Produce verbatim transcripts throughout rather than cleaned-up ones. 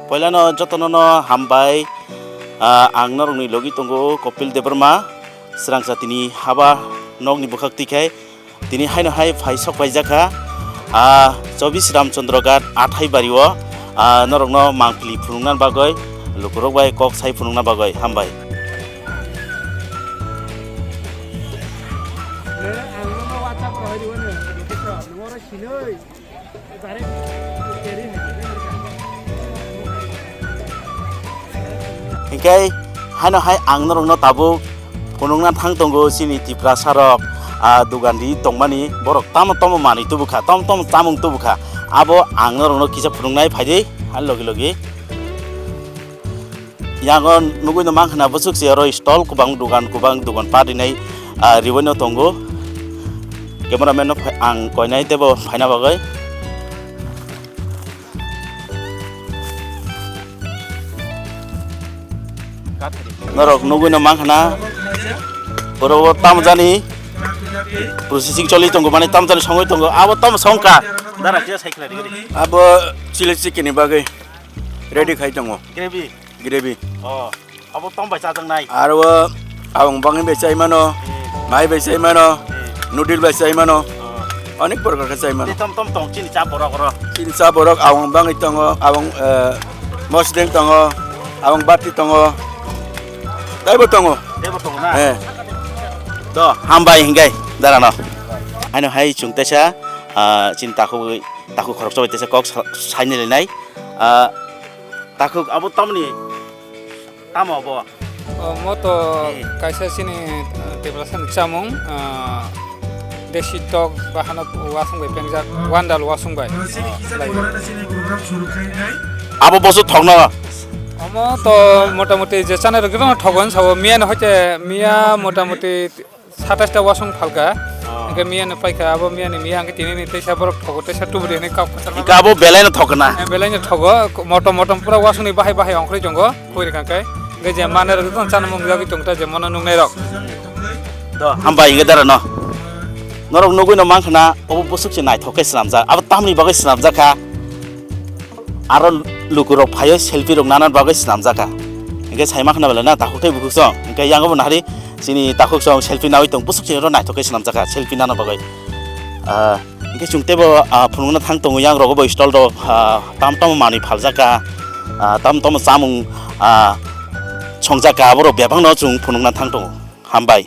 Poilano jotono no hambai, ah, ang norokni logi tongo Kopil Debbarma, srangsa tini haba nokni bwkhak twi khai tini haino hai phai sok paijak kha, ah, chobis Ramchandra Ghat athai bari o, ah, norokno mangpili phunukna bagwi, lukurok bai kok sai phunukna bagwi hambai. Hinkhe haino hai ang norokno tabuk phunukna thang tongo chini Tiprasa rok, ah, dugan ri tongmani borok tamo tamo manwi tubukha, tamo tamo chamung tubukha, abo ang norokno kisa phunuknai phaidi, ha logi logi. Yango nugui no mankha na bwswk se oro stall kwbang dugan kwbang dugan pa rinai, ah, riwi no tongo. Cameraman no phai-, ang koinai tebo phaina bagwi. Norok nugui no mankha na oro o tamo jani processing choli tongo, mane tamo jani songwi tongo, abo tamo songkha. Dara kisa cycle abo chili chicken ni bagwi ready khai tongo. Gravy. Gravy. Oh, abo tamo bai chajaknai? Aro o awang bangwi bai chai mano, eh, mai bai chai mano, eh, noodle bai chai mano, oh, onek prokar khe chai mano. Tei tom tom tong chini cha borok oro? Chini cha borok awang bangwi tongo, awang, eh, mosdeng tongo, awang bati tongo, taibo tongo. Taibo tongo na? Eh. To, hambai hingai darano. Ano hai chwng teisa, ah, chini takhuk, takhuk khoroksa bai teisa kok sa-, saini lenai. Ah, takhuk abo tamni tamo abo? Omo to eh, kaisa chini, eh, Tiprasani chamung, ah, desi tok bahano wasung bai pengjak, wandal wasung bai. Abo boso thokno? Omo to motamuti je chana rok jotono thogon sabo, miya no hoite miya motamuti satais ta wasung phalka. Oh. Hingke miya no paikha, abo miya ni miya hingke tini ni teisa borok thogo, teisa tubudi hinui kok kwchangma. Hingke abo belai no thokna? Eh, belai no thogo, motom motom pura wasung ni bahai bahai ongkhorwi tongo, khuri kangkhe. Hingke je manai rok jotono chana mung jagwi tongta je mono nungnai rok. To, hambai hingke dara no. Norok nugui no mankha na, obo bwswk se naithok khe swnamjak, abo tamni bagwi swnamjak kha? Aro lukurok phaio selfie rok nana bagwi swnamjak kha. Hingke sai mankha na belai na takhuk tei bukhuk song. Hingke yango bo nahari chini takhuk song selfie nawi tong, bwswk chini oro naithok khe swnamjak kha selfie nana bagwi. Ah, hingke chwng teibo, ah, phunukna thang tongo, yang rogo bo stall rok, ah, tam tamo manwi phaljak kha, ah, tam tamo chamung, ah, songjak kha, aborok bebak no chwng phunukna thang tongo. Hambai.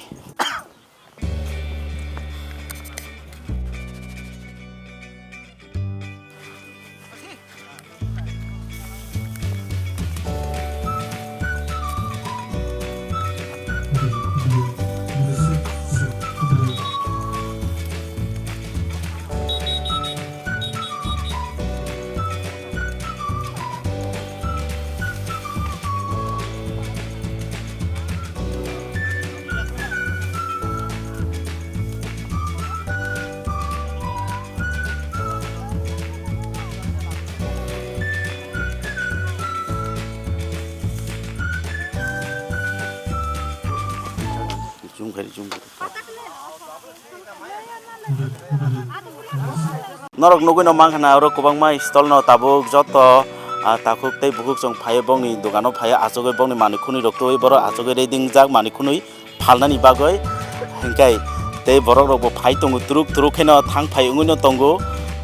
Norok nugui no mankha na oro kwbangma stall no tabuk joto, ah, takhuk tei bukhuk chwng phaio, bongni dogano phaio, achugwi bongni manwi khwnwi rok twiwi borok achugwi ready wngjak manwi khwnwi phalnani bagwi. Hinkhe tei borok rok bo phai tongo, turuk turuk kheno thang phai wngwi no tongo.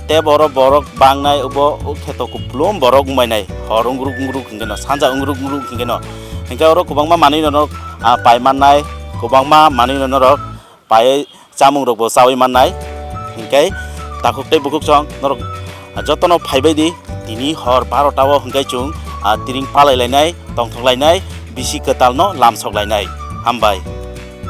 Tei borok, borok bangnai, obo o kheto kupulung borok wngbainai, hor wngruk wngruk hinkhe no, sanja wngruk wngruk hinkhe no. Hinkhe oro kwbangma manwi no norok, ah, pai mannai, kwbangma manwi no norok paiwi chamung rok bo chawi mannai. Hinkhe takhuk tei bukhuk chwng norok jotono phaibai di, tini hor barota o hinkhe chwng, ah, tiring palai lainai, tongthok lainai, bisi kwtal no lamsok lainai. Hambai.